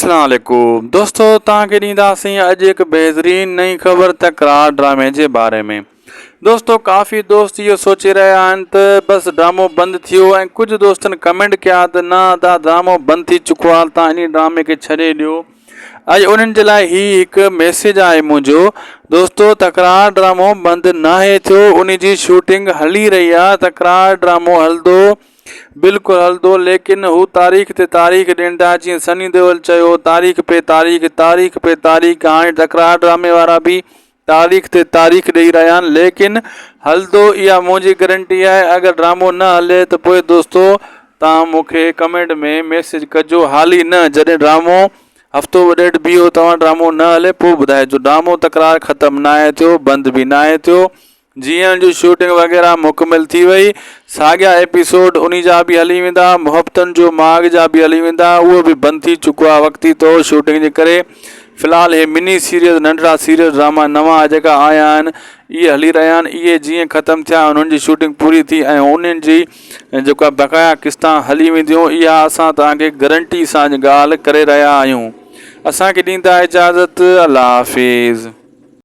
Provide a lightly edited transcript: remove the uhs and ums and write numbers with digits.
اسلام عليڪم دوستو توهان کي ڏينداسين اڄ هڪ بهترين نئين خبر تڪرار ڊرامي جي باري ۾ دوستو ڪافي دوست اهو سوچي رهيا آهن ته بس ڊرامو بند ٿيو ۽ ڪجهه دوستن ڪمينٽ ڪيا ته نه ادا ڊرامو بند ٿي چڪو آهي تان انهي ڊرامي کي ڇڏي ڏيو اڄ انهن جي لاء هي هڪ ميسيج آهي منهنجو دوستو تڪرار ڊرامو بند ناهي ٿيو انهي جي شوٽنگ هلي رهي آهي تڪرار ڊرامو هلندو بلڪل هلندو ليڪن هو تاريخ تي تاريخ ڏين ٿا جيئن سني ديول چيو تاريخ پي تاريخ تاريخ پي تاريخ هاڻي تڪرار ڊرامي وارا به تاريخ تي تاريخ ڏئي رهيا آهن ليڪن هلندو اها منهنجي گرنٽي آهي اگر ڊرامو نه هلي ته پوء دوستو توهان مون کي ڪمينٽ ۾ ميسيج ڪجو حالي نه جڏهن ڊرامو هفتو ڏيڍ بيهو توهان ڊرامو نه هلي پوء ٻڌائجو ڊرامو تڪرار ختم ناهي ٿيو بند به ناهي ٿيو جيئن جي شوٽنگ وغيره مڪمل ٿي وئي، ساڳيا ايپيسوڊ انهي جا به هلي ويندا، محبتن جو ماڳ جا به هلي ويندا، اهو به بند ٿي چڪو آهي وقتي طور شوٽنگ جي ڪري، في الحال هي مني سيريز ننڍڙا سيريز ڊراما نوان جيڪا آيا آهن اهي هلي رهيا آهن، اهي جيئن ختم ٿيا انهن جي شوٽنگ پوري ٿي ۽ انهن جي جيڪا بقايا قسطان هلي وينديون اها اسان توهان کي گرنٽي سان ڳالهه ڪري رهيا آهيون اسان کي ڏيندا اجازت الله حافظ.